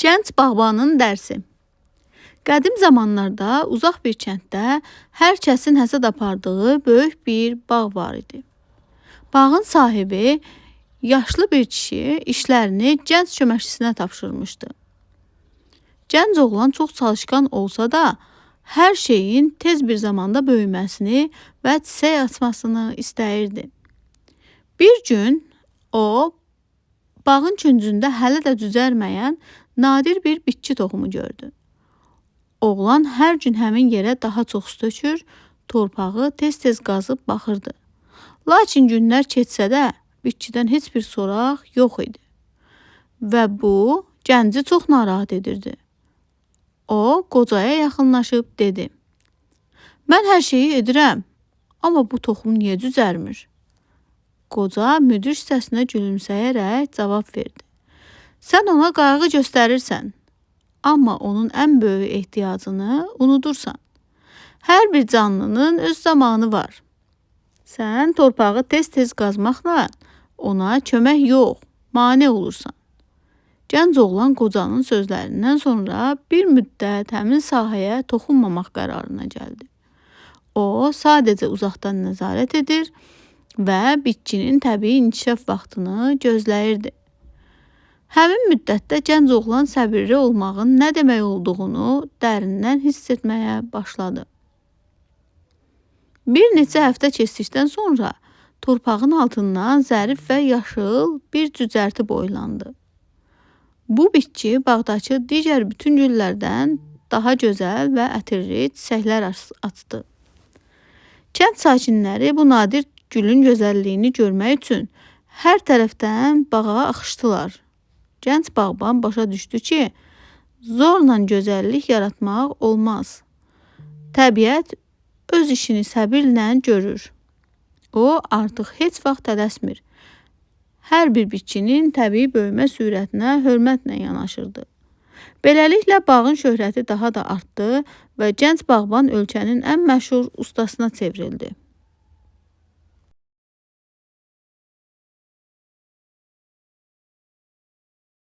Gənc bağbanın dərsi. Qədim zamanlarda uzaq bir kənddə hər kəsin həsəd apardığı böyük bir bağ var idi. Bağın sahibi yaşlı bir kişi işlərini gənc köməkçisinə tapşırmışdı. Gənc oğlan çox çalışqan olsa da, hər şeyin tez bir zamanda böyüməsini və çiçək açmasını istəyirdi. Bir gün o bağın küncündə hələ də cücərməyən nadir bir bitki toxumu gördü. Oğlan hər gün həmin yerə daha çox su tökür, torpağı tez-tez qazıb baxırdı. Lakin günlər keçsə də bitkidən heç bir soraq yox idi. Və bu gənci çox narahat edirdi. O qocaya yaxınlaşıb dedi: "Mən hər şeyi edirəm, amma bu toxum niyə cücərmir?" Qoca müdrik səsinə gülümsəyərək cavab verdi: "Sən ona qayğı göstərirsən, amma onun ən böyük ehtiyacını unudursan. Hər bir canlının öz zamanı var. Sən torpağı tez-tez qazmaqla ona kömək yox, mane olursan." Gənc oğlan qocanın sözlərindən sonra bir müddət həmin sahəyə toxunmamaq qərarına gəldi. O sadəcə uzaqdan nəzarət edir və bitkinin təbii inkişaf vaxtını gözləyirdi. Həmin müddətdə gənc oğlan səbirli olmağın nə demək olduğunu dərindən hiss etməyə başladı. Bir neçə həftə keçdikdən sonra torpağın altından zərif və yaşıl bir cücərti boylandı. Bu bitki bağdakı digər bütün güllərdən daha gözəl və ətirli çiçəklər açdı. Kənd sakinləri bu nadir gülün gözəlliyini görmək üçün hər tərəfdən bağa axışdılar. Gənc bağban başa düşdü ki, zorla gözəllik yaratmaq olmaz. Təbiət öz işini səbirlə görür. O artıq heç vaxt tələsmir. Hər bir bitkinin təbii böyümə sürətinə hörmətlə yanaşırdı. Beləliklə bağın şöhrəti daha da artdı və gənc bağban ölkənin ən məşhur ustasına çevrildi.